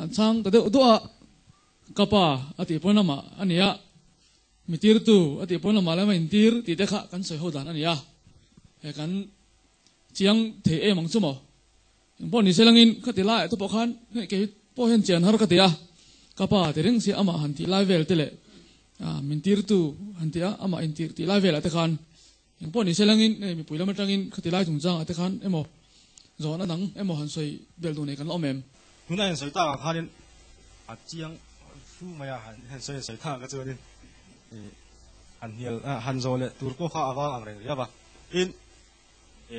An chhang ta deuh duah a, Ka pa a tih pawn lamah a ni a, mi tirtu a tih pawn lamah lema intir tih te kha kan sawi ho dan a ni a, he kan chiang thei em ang chu maw? Engpawh ni se langin ka ti laiah te pawh khan hei kei pawh hian chian har ka ti a, ka pa ti reng si amah han tih lai vel te leh min tirtu han tih a, amah intir tih lai velah te khan Engpawh ni se langin hei mipui lam atangin khati lai chungchangah te khan emaw zawhna dang emaw han sawi belh duh nei kan la awm em? Tuna in sawi takah khanin a chiang fu mai a, han sawi sawi takah kha chuanin han hnial han zawh leh tur pawh kha a vang ang reng riau a. Tin,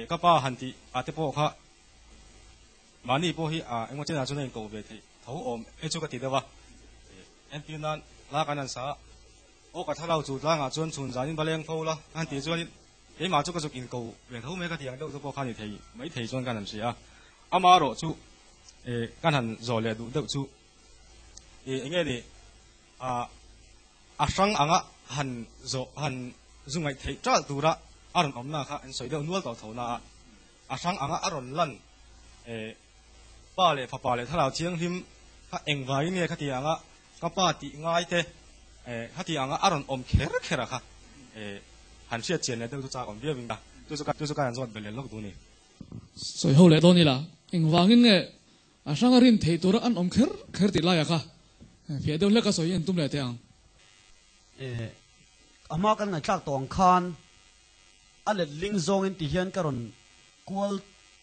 ka pa han tih ah te pawh kha mahni pawh hi engemaw chenah chuan a inkoh ve theih tho awm e chu ka ti deuh a. Entir nan hla kan han sa a. Aw ka thlarau chu tlangah chuan chhun zanin va leng fo la a han tih chuanin keimah chu ka zuk inko ve tho mai ka tih ang deuh chu pawh kha ni thei mai thei chuan kan han hria a, ama erawh chu eh kan han zawh leh duh deuh chu eh enge ni ah a hrang anga han zawh han zu ngaih theih ṭalh tura a rawn awmna kha an sawi deuh nual tawh tho na a, a hrang anga a rawn lan eh pa leh fapa leh thlarau thianghlim kha engvangin nge kha tih anga Ka pa tih ngai te eh khati anga a rawn awm kher kher a kha eh han hriat chian leh deuh chu chak awm viau in ka chu chu chu chu ka han zawt belh leh lawk duh ni. Sawi ho leh dawn ila, engvangin nge a hranga rin theih tura an awm kher kher tih laia kha fiah deuh hlek a sawi en tum leh teh ang. Eh a hma kan ngaihthlak tawh ang khan a let ling zawngin ti hian ka rawn kual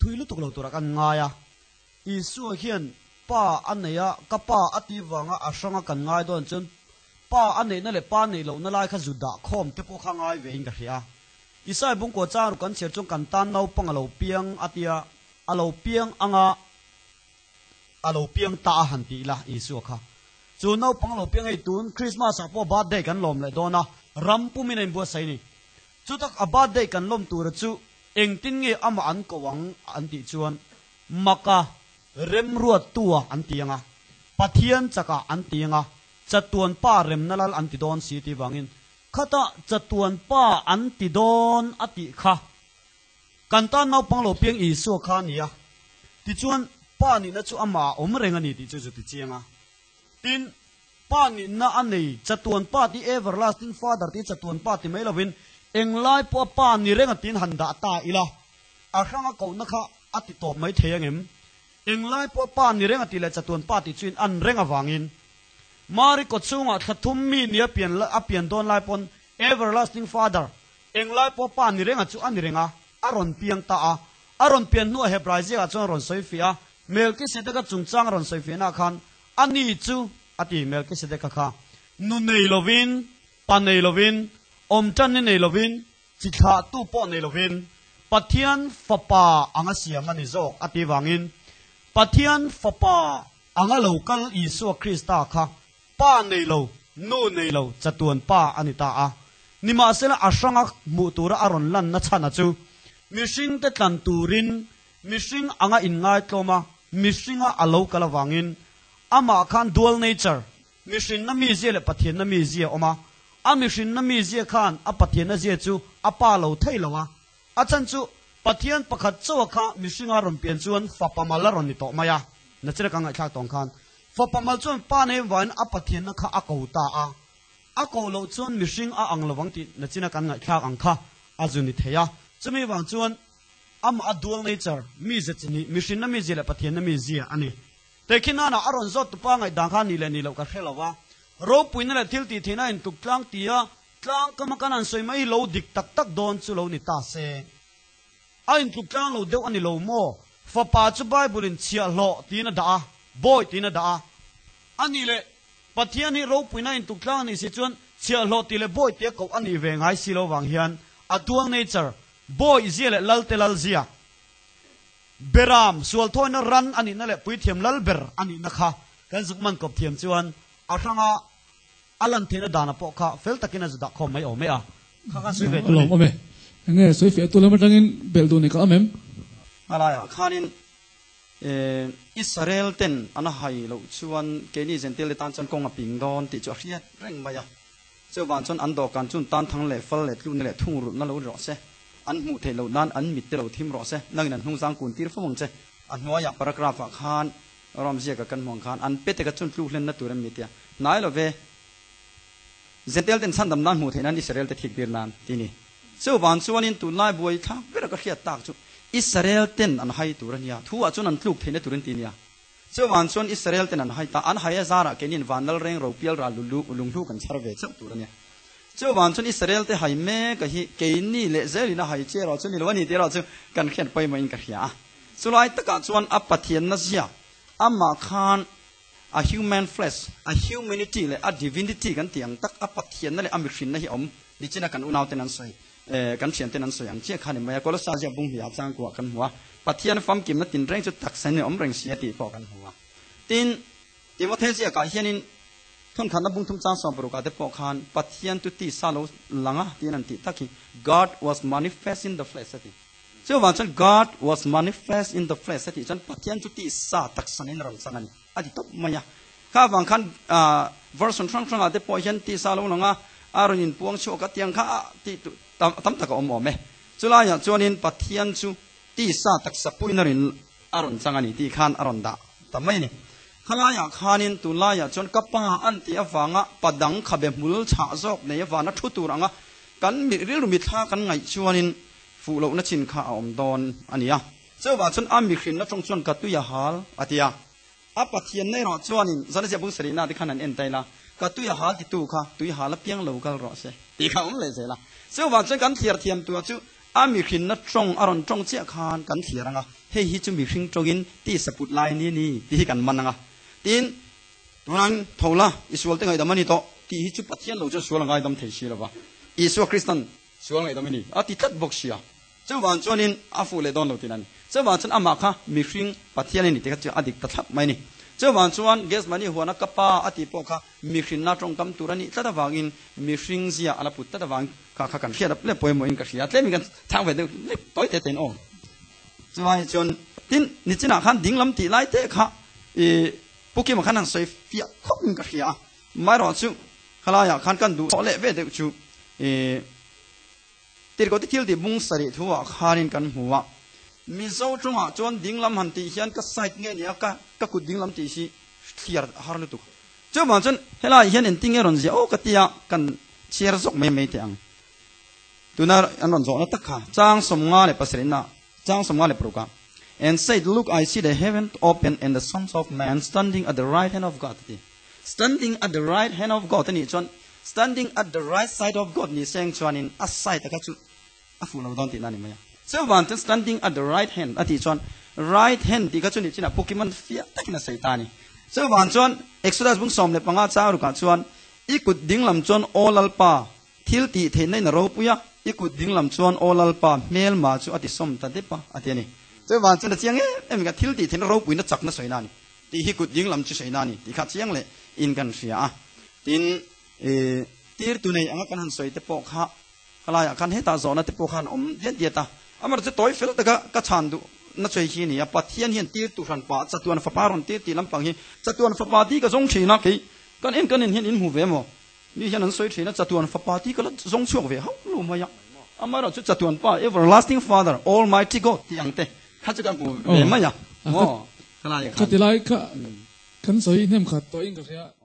thui lutuk lo turah kan ngai a, Isua hian Pa a nei a, ka Pa a tih vanga a hranga kan ngai dawn chuan Pa a neihna leh Pa neih lohna lai kha zu dah khawm te pawh kha ngai ve in ka hria. Isai bungkua chang ruk kan chhiar chuan kan tan naupang a lo piang a tia, a lo piang anga a lo piang ta a han tih ila Isua kha. Chu naupang a lo piang hei tun Christmas ah pawh birthday kan lawm leh dawn a, ram pumin a inbuatsaih a ni. Chutak a birthday kan lawm tura chu engtin nge amah an ko ang an tih chuan Maka remruattua an ti ang a, Pathian chakah an ti ang a, Chatuan Pa remna lal an ti dawn si tih vangin khatah Chatuan Pa an ti dawn a tih kha kan tan naupang lo piang Isua kha a ni a. Tichuan, Pa nihna chu amah a awm reng a ni tih chu zu ti chiang a. Tin, Pa nihna a nei, Chatuan Pa tih Everlasting Father tih Chatuan Pa ti mai lovin englai pawh a Pa ni reng a tiin han dah ta ila, A hranga kohna kha a ti tawp mai thei angem? Englai pawh pa ni reng a tih leh chatuan pa tih chuin an reng avangin Mari kaw chhungah thla thum mi ni a pian a pian dawn lai pawn Everlasting Father, englai pawh pa ni renga chu a ni reng a, a rawn piang ta a. A rawn pian hnuah Hebrai ziakah chuan a rawn sawi fiah a, Melkisedeka chungchang a rawn sawi fiahnaah khan a ni chu a ti, Melkisedeka kha nu nei lovin, pa nei lovin, awm tan ni nei lovin, Chi thlahtu pawh nei lovin Pathian Fapa anga siam a ni zawk a tih vangin Pathian Fapa anga lo kal Isua Krista kha Pa nei lo, Nu nei lo, chatuan Pa a ni ta a. Nimahsela a hranga hmuh tura a rawn lanna chhana chu mihringte tlan turin mihring anga inngaitlawm a, mihringa a lo kal avangin amah khan dual nature, Mihrinna mizia leh Pathianna mizia a awm a, a mihrinna mizia khan a Pathianna zia chu a pa lo thei lo a. A chhan chu Pathian pakhat chauha kha mihringa rawn pian chuan fapa mal a rawn ni tawh mai a, nachina kan ngaihthlak tawng khan fapa mal chuan pa nei vangin a Pathianna kha a ko ta a, a koh loh chuan mihring a ang lovang tih nachina kan ngaihthlak ang kha a zu ni thei a. Chumi vang chuan amah a dual nature, mizia chi hnih, mihrinna mizia leh Pathianna mizia a ni. Tehkhinana a rawn zawt tupa ngaihdan kha ni leh ni loh ka hre lo a, ropuina leh thil tih theihna in tuk tlang tia tlang kama kan han sawi mai hi lo dik tak tak dawn chu lo ni ta se. A intluk tlang lo deuh a ni lo maw? Fapa chu Bible in chhiahhlawh tiin a dah a, bawi tiin a dah a. A nih leh Pathian hi ropuina intluk tlang a nih si chuan chhiahhlawh tih leh bawi tia koh a nih ve ngai si lo vang hian a dual nature, bawi zia leh lalte lal zia, Beram, sualthawina ran a nihna leh puithiam lal ber a nihna kha kan zuk man kawp thiam chuan a hranga a lan theihna dana pawh kha fel takin a zu dah khawm mai awm e a. Kha kha sawi ve tur ni. Awm e. Enge sawi fiah tu lam atangin belh duh ni ka awm em? A laiah khanin Israel ten an hai loh chuan keini Gentile te tan chuan kawng a ping dawn tih chu a hriat reng mai a. Chuvang chuan an dawhkan chu tan thang leh fal leh tlukna leh thungrulhna lo ri rawh se. An hmuh theih loh nan an mit te lo thim rawh se. Nangin an hnungzang kun tir fo ang che. A hnuaiah paragraph ah khan Rom ziaka kan hmuh ang khan an pe te kha chuan tluk hlen na tur an mi tia hnai lo ve. Jentail ten chhandam nan hmuh theih nan Israel te thik tir nan ti ni. Chuvang chuanin tunlai buai thlak ber a ka hriat tak chu Israel ten an hai tur a nia, thu ah chuan an tluk theihna tur an ti nia. Chuvang chuan Israel ten an hai ta, an hai a zarah keinin vanlal reng ro pial ral lulu lunghlu kan chhar ve chauh tur a nia. Chuvang chuan Israel te hai mek a hi keini leh zelin a hai che erawh chu ni lo a ni tih erawh chu kan hriat pawimawh in ka hria a. Chulai takah chuan a Pathianna zia amah khan a human flesh, a humanity leh a divinity kan tih ang tak a Pathianna leh a mihrinna hi awm nichina kan unauten an sawi eh kan thianten an sawi ang chiah kha ni mai a. Kolossa ziak bung hnih ah changkuah kan hmu a, Pathian famkimna tinreng chu taksa in awm reng si a tih pawh kan hmu a. Tin, Timothy ziakah hianin thawnkhatna bung thum chang 60 ah te pawh khan Pathian chu tisa lo lang a tiin an tih tak hi God was manifest in the flesh a ti. Chuvang chuan God was manifest in the flesh a tih chuan Pathian chu tisa taksa nen a rawn chang a ni a ti tawp mai a. Kha avang khan version hrang hrangah te pawh hian tisa lo lang a, a rawn inpuang chhuak a tiang kha tih tam tak a awm awm e. Chulaiah chuanin Pathian chu tisa taksa puiin a rawn a rawn chang a ni tih khan a rawn dah ta mai a ni. Khalaiah khanin tunlaiah chuan ka pa an tih avanga pa dang khabe hmul chhah zawk nei avana thu tur anga kan rilru mithla kan ngaih chuanin fuh lohna chin kha a awm dawn a ni a. Chuvang chuan a mihrinna tawng chuan ka tui a hal a ti a. A Pathianna erawh chuanin Zanazia bung sarihna te khan an en tail a, ka tui a hal titu kha tui hal apiang lo kal rawh se tih kha a awm leh zel a. Chuvang chuan kan thliar thiam tua chu a mihrinna tawng a rawn tawng chiah khan kan thliar ang a, hei hi chu mihring tawngin tisa put lai ni a ni tih hi kan man ang a. Tin, tunang tho la, i sualte ngaihdam a ni tawh tih hi chu Pathian lo chuan sual a ngaidam thei si lo va, Isua Kristan Sual ngaihdam i ni a ti tlat bawk sia. Chuvang chuanin a fuh leh dawn lo tih a ni. Chuvang chuan amah kha mihring Pathian a ni tih kha chu a dik ta thlap mai a ni. Chuvang chuan Gethsemane huana ka pa a tih pawh kha mihrinna tawngkam tur a nih tlat avangin mihring zia a la put tlat avang kha kha kan hriat a leh pawimawhin ka hria. Tlemin kan chhang ve deuh lek tawi te tein aw. Chuvangin chuan tin nichinah khan dinglam tih lai te kha i Pu Kima khan han sawi fiah khawpin ka hria a. Amaherawhchu Khalaiah khan kan duh leh ve deuh chu i tirhkoh thil tih bung sarih thu ah khanin kan hmu a. Mizo tawngah chuan dinglam han tih hian ka side nge nia ka ka kut dinglam tih hi thliar a har lutuk. Chuvang chuan helaiah hian engtin nge rawn ziah aw ka tia kan chhiar zawk mai mai teh ang. Tuna an rawn zawhna tak kha chang 57 na chang 56 ah And said, Look, I see the heaven open and the sons of man standing at the right hand of God a ti. Standing at the right hand of God a nih chuan standing at the right side of God ni seng chuanin a side a kha chu a fuh lo dawn tihna a ni mai a. Chuvang chuan standing at the right hand a tih chuan right hand tih kha chu nih chinah Pokemon fiah takin a sawi ta a ni. Chuvang chuan Exodus bung 15 chang rukah chuan i kut dinglam chuan Aw Lalpa thil tih theihna in a ropui a, i kut dinglam chuan Aw Lalpa hmelma chu a ti sawm ta dep a a ti a ni. Chuvang chuan a chiang em em in thil tih theihna ropuina chakna sawina a ni. Tih hi kut ding lam chu sawi na a ni tih kha chiang leh in kan hria a. Tin, i tir tu nei anga kan han sawi te pawh kha khalaiah khan hetah zawhna te pawh khan awm diat diat a. Amaherawhchu chu tawi fel taka ka chhan duh na sawi khi a ni a, Pathian hian tir tu hran pah chatuan fapa rawn tir tih lampang hi chatuan fapa tih ka zawng thin a, kei kan en kan en hian in hmu ve maw? Mi hian an sawi thin a, chatuan fapa tih ka la zawng chhuak ve hauh lo mai a. Amaherawhchu chu chatuan pa, everlasting father, almighty God tih ang te kha chu ka hmu ve mai a. Aw. Khati lai kha kan sawi hnem khat tawhin ka hria.